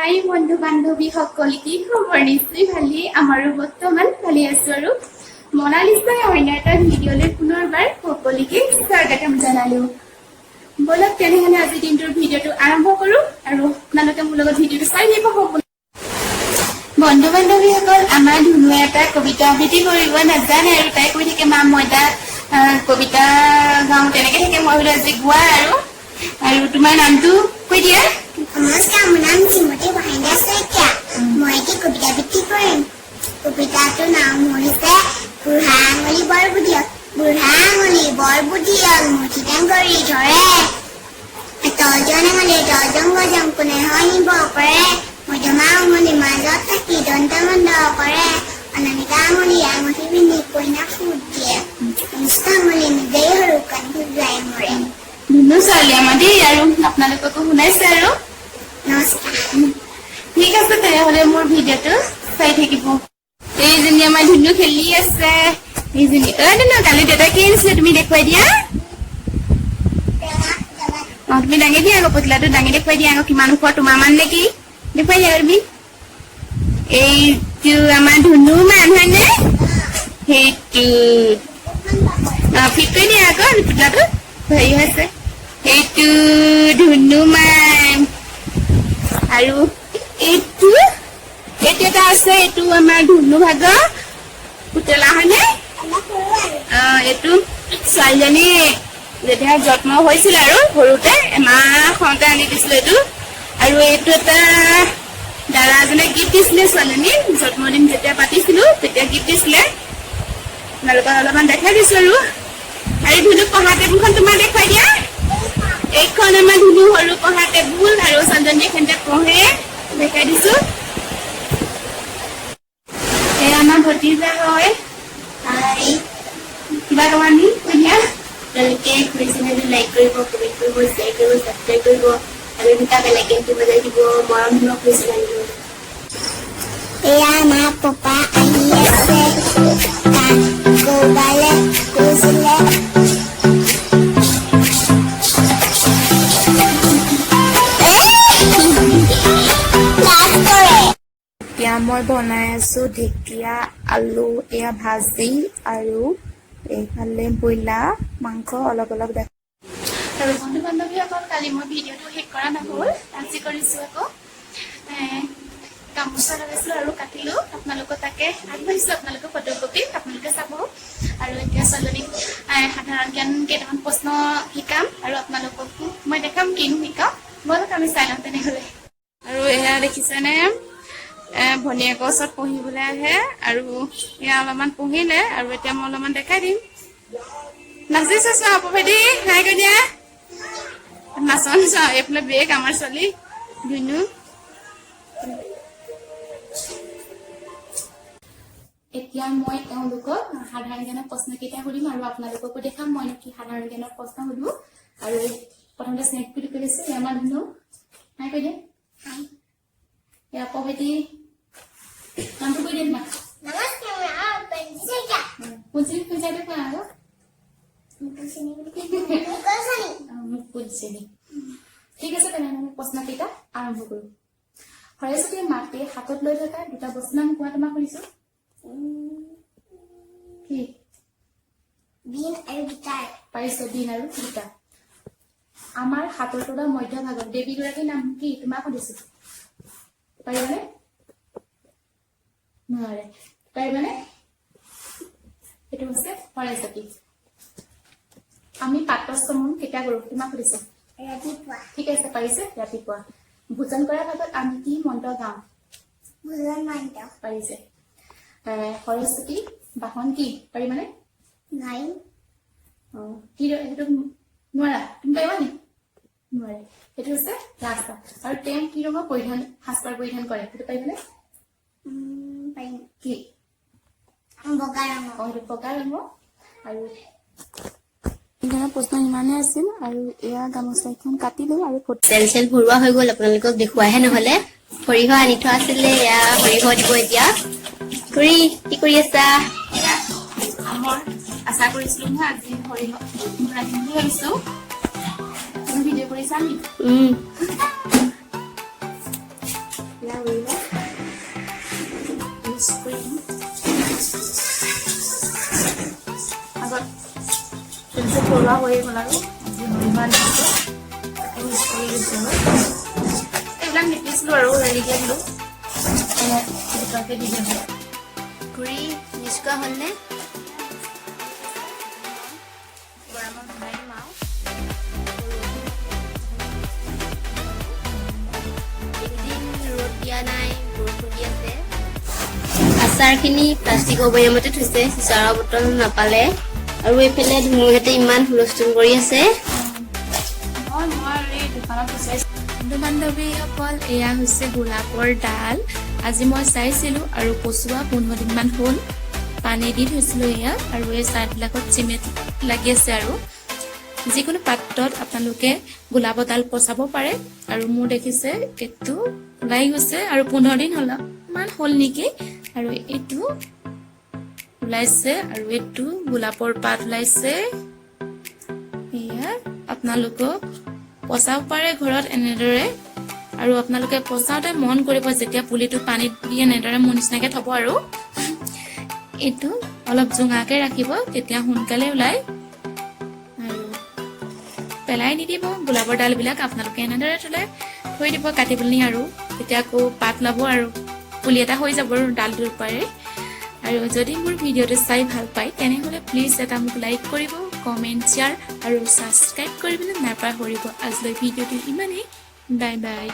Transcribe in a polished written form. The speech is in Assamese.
হাই বন্ধু বান্ধৱীসকল, কি খবৰ? নিশ্চয় ভালেই। আমাৰো বৰ্তমান ভালে আছো। আৰু মনালিছাই অন্য এটা ভিডিঅ'লৈ পুনৰবাৰ সকলোকে স্বাগতম জনালো। ব'লক তেনেহ'লে আজি দিনটোৰ ভিডিঅ'টো আৰম্ভ কৰো আৰু আপোনালোকে মোৰ লগত ভিডিঅ'টো চাই থাকিব সকলো। বন্ধু বান্ধৱীসকল, আমাৰ ধুনুৱে এটা কবিতা আবৃত্তি কৰিব নাজানে আৰু তাই কৈ থাকে, "মা, মই এটা কবিতা গাওঁ", তেনেকে থাকে। মই বোলো আজি গোৱা আৰু আৰু তোমাৰ নামটো কৈ দিয়া। নমস্কাৰ, মোৰ নাম শ্ৰীমতী মহেন্দ্ৰ শইকীয়া। মই এটি কবিতা আবৃত্তি কৰিম। কবিতাটোৰ নাম হৈছে বুঢ়া আঙুলি বৰ বুধিয়ক। বুঢ়া আঙুলি বৰ বুধিয়ক, মুঠি কৰি ধৰে। তৰ্জন আঙুলি তৰ্জন গজন কোনে নিব পাৰে? মধ্যমা আঙুলি মাজত থাকি দন্ত মন্দ কৰে। অনামিকা আঙুলি আঙুঠি পিন্ধি কইনাক ফুট দিয়ে। কনিষ্ঠ আঙুলি নিজেই সৰু, কাণ খজুৱাই মৰে। ধুনু ছোৱালী আমাৰ দেই আৰু আপোনালোককো শুনাইছে আৰু। নমস্কাৰ। ঠিক আছে, তেনেহ'লে মোৰ ভিডিঅ'টো চাই থাকিব। এইজনী আমাৰ ধুনু খেলি আছে এইজনী। অ ধুনু, কালি দেউতাই কি আনিছিলে তুমি দেখুৱাই দিয়া। অ, তুমি দাঙি দিয়া আকৌ, পুতলাটো দাঙি দেখুৱাই দিয়া আকৌ। কিমান ওখ, তোমাৰ মান নেকি? দেখুৱাই দিয়া তুমি। এইটো আমাৰ ধুনু মান হয়নে? সেইটো অ ফিট কৰি দিয়া আকৌ, পুতলাটো হেৰি হৈছে। সেইটো ধুনু মান। আৰু এইটো এটা আছে, এইটো আমাৰ ধুনু ভাগৰ পুতলা হয়নে? অলপ সৰু আৰু। অ, এইটো ছোৱালীজনী যেতিয়া জন্ম হৈছিল আৰু সৰুতে এমাহ হওঁতে আনি দিছিলো এইটো। আৰু এইটো এটা দাদা এজনে গিফ্ট দিছিলে, ছোৱালীজনী জন্মদিন যেতিয়া পাতিছিলো তেতিয়া গিফ্ট দিছিলে। আপোনালোকক অলপমান দেখাই দিছো আৰু। আৰু ধুনু পঢ়া টেবুলখন তোমাৰ দেখুৱাই দিয়া। এইখন আমাৰ ধুনু সৰু পঢ়া টেবুল আৰু ছোৱালীজনী এইখিনিতে পঢ়ে, দেখাই দিছো। এই আমাৰ ভতিজা হয়। হাই। কিবা কবা নি? কৈ দিয়া। আপোনালোকে খুৰী চেনেলটো লাইক কৰিব, কমেণ্ট কৰিব, শ্বেয়াৰ কৰিব, ছাবস্ক্ৰাইব কৰিব আৰু দুটা বেল আইকনটো বজাই দিব। মৰম দিব খুৰী চেনেলটো। এয়া আমাৰ পপা আহি আছে, ক'ৰবালে গৈছিলে। লাজ কৰে। এতিয়া মই বনাই আছো ঢেকীয়া আলু এয়া ভাজি আৰু এইফালে ব্ৰইলাৰ মাংস অলপ অলপ দেখ। আৰু বন্ধু বান্ধৱীসকল, কালি মই ভিডিঅ'টো শেষ কৰা নহ'ল, আজি কৰিছোঁ আকৌ। গামোচা লগাইছিলোঁ আৰু কাটিলোঁ, আপোনালোকক তাকে আগবাঢ়িছোঁ। আপোনালোকে ফটোকপি আপোনালোকে চাব। আৰু এতিয়া ছোৱালীজনীক সাধাৰণ জ্ঞান কেইটামান প্ৰশ্ন শিকাম আৰু আপোনালোককো মই দেখাম কিনো শিকাম। ব'লক আমি চাই লওঁ তেনেহ'লে। আৰু এয়া দেখিছেনে, ভনীয়েকৰ ওচৰত পঢ়িবলৈ আহে আৰু এয়া অলপমান পঢ়িলে আৰু এতিয়া মই অলপমান দেখাই দিম। নাচিছে চোৱা। ভাইটি, হাই কৈ দিয়া। নাচন চোৱা। এইফালে বেগ আমাৰ ছোৱালী ধুনু। এতিয়া মই এওঁলোকক সাধাৰণ জ্ঞানৰ প্ৰশ্ন কেইটা সুধিম আৰু আপোনালোককো দেখাম মইনো কি সাধাৰণ জ্ঞানৰ প্ৰশ্ন সুধো। আৰু প্ৰথমতে চিনাকি বুলি কৈ দিছো। এয়া আমাৰ ধুনু, হাই কৈ দিয়া। এয়া ভাইটি, নামটো কৈ দিয়া তোমাক। নমস্কাৰ, মোৰ নাম পঞ্জী শইকীয়া। কোন শ্ৰেণীত পঢ়িছা এইটো কোৱা আকৌ। মুকুল শ্ৰেণী বুলি, মুকুল শ্ৰেণী। মুকুল শ্ৰেণী। ঠিক আছে, তেনেহ'লে মই প্ৰশ্ন কেইটা আৰম্ভ কৰো। সৰস্বতীৰ মাতৃয়ে হাতত লৈ থকা দুটা বস্তুৰ নাম কোৱা, তোমাক সুধিছো। কি? বীণ আৰু গীটাৰ। পাৰিছে, বীণ আৰু গীটাৰ। আমাৰ হাতৰ তলৰ মধ্যভাগত দেৱীগৰাকীৰ নাম কি, তোমাক সুধিছো। পাৰিবানে? নোৱাৰে। পাৰিবানে? সেইটো হৈছে সৰস্বতী। আমি প্ৰাতঃস্মৰণ কেতিয়া কৰো, তোমাক সুধিছো। ৰাতিপুৱা। ঠিক আছে, পাৰিছে, ৰাতিপুৱা। ভোজন কৰাৰ ভাগত আমি কি মন্ত্ৰ গাওঁ? ভোজন মন্ত্ৰ। পাৰিছে। সৰস্বতী বাহন কি, পাৰিবানে? নোৱাৰিম। অ, কি সেইটো নোৱাৰা? তুমি পাৰিবা নি? নোৱাৰে। সেইটো হৈছে ৰাস্তা। আৰু তেওঁ কি ৰঙৰ পৰিধান, সাজপাৰ পৰিধান কৰে, সেইটো পাৰিবানে? পাৰিম। কি? বগা ৰঙৰ। অ, সেইটো বগা ৰঙৰ। আৰু ধৰণৰ প্ৰশ্ন ইমানেই আছিল। আৰু এয়া গামোচাখন কাটিলো আৰু ফটো তেল চেল ভৰোৱা হৈ গ'ল, আপোনালোকক দেখুৱাহে নহ'লে। সৰিয়হ আনি থোৱা আছিলে, এয়া সৰিয়হ দিব এতিয়া। খুৰী, কি কৰি আছা? এয়া আমৰ আচাৰ কৰিছিলো নহয়, আজি সৰিয়হ ৰান্ধিম বুলি ভাবিছো। তুমি ভিডিঅ' কৰিছা নি? উম। এয়া সৰিয়হ ইউজ কৰিম। আগত পেঞ্চিল থলোৱা হৈয়ে গ'ল আৰু আজি সৰিয়হ আনিছোঁ, তাকে মিক্স কৰি দিছোঁ। আৰু এইবিলাক নিপিছিলোঁ আৰু হেৰিকে দিলোঁ, মানে গোটাকে দি দিলোঁ। খুৰী, মিক্স কৰা হ'লনে? গৰমত ভৰাই দিম আৰু। এইকেইদিন ৰ'দ দিয়া নাই, বৰষুণ দি আছে। আচাৰখিনি প্লাষ্টিকৰ বৈয়ামতে থৈছে, চিচাৰৰ বটল নাপালে। আৰু এইফালে ধুনুহঁতে ইমান হুলস্থুল কৰি আছে। নহয়, মই আৰু এই দোকানত বিচাৰিছোঁ। বন্ধু বান্ধৱীসকল, এয়া হৈছে গোলাপৰ ডাল। আজি মই চাইছিলোঁ আৰু পচোৱা 15 দিনমান হ'ল। পানী দি থৈছিলোঁ এয়া। আৰু এই ছাইডবিলাকত চিমেণ্ট লাগি আছে। আৰু যিকোনো পাত্ৰত আপোনালোকে গোলাপৰ ডাল পচাব পাৰে। আৰু মোৰ দেখিছে, এইটো ওলাই গৈছে আৰু 15 দিন হ'ল মান হ'ল নেকি। আৰু এইটো ওলাইছে আৰু এইটো গোলাপৰ পাত ওলাইছে। এয়া আপোনালোকক পচাব পাৰে ঘৰত এনেদৰে। আৰু আপোনালোকে পচাওঁতে মন কৰিব, যেতিয়া পুলিটো পানীত দি এনেদৰে মোৰ নিচিনাকে থব আৰু এইটো অলপ জোঙাকে ৰাখিব, তেতিয়া সোনকালে ওলায়। আৰু পেলাই নিদিব গোলাপৰ ডালবিলাক। আপোনালোকে এনেদৰে থলে থৈ দিব কাটি পেলাই, আৰু তেতিয়া আকৌ পাত ল'ব আৰু পুলি এটা হৈ যাব আৰু ডালটোৰ পৰাই। আৰু যদি মোৰ ভিডিঅ'টো চাই ভাল পায়, তেনেহ'লে প্লিজ এটা মোক লাইক কৰিব, কমেণ্ট, শ্বেয়াৰ আৰু ছাবস্ক্ৰাইব কৰিবলৈ নাপাহৰিব। আজিলৈ ভিডিঅ'টো ইমানেই। Bye bye.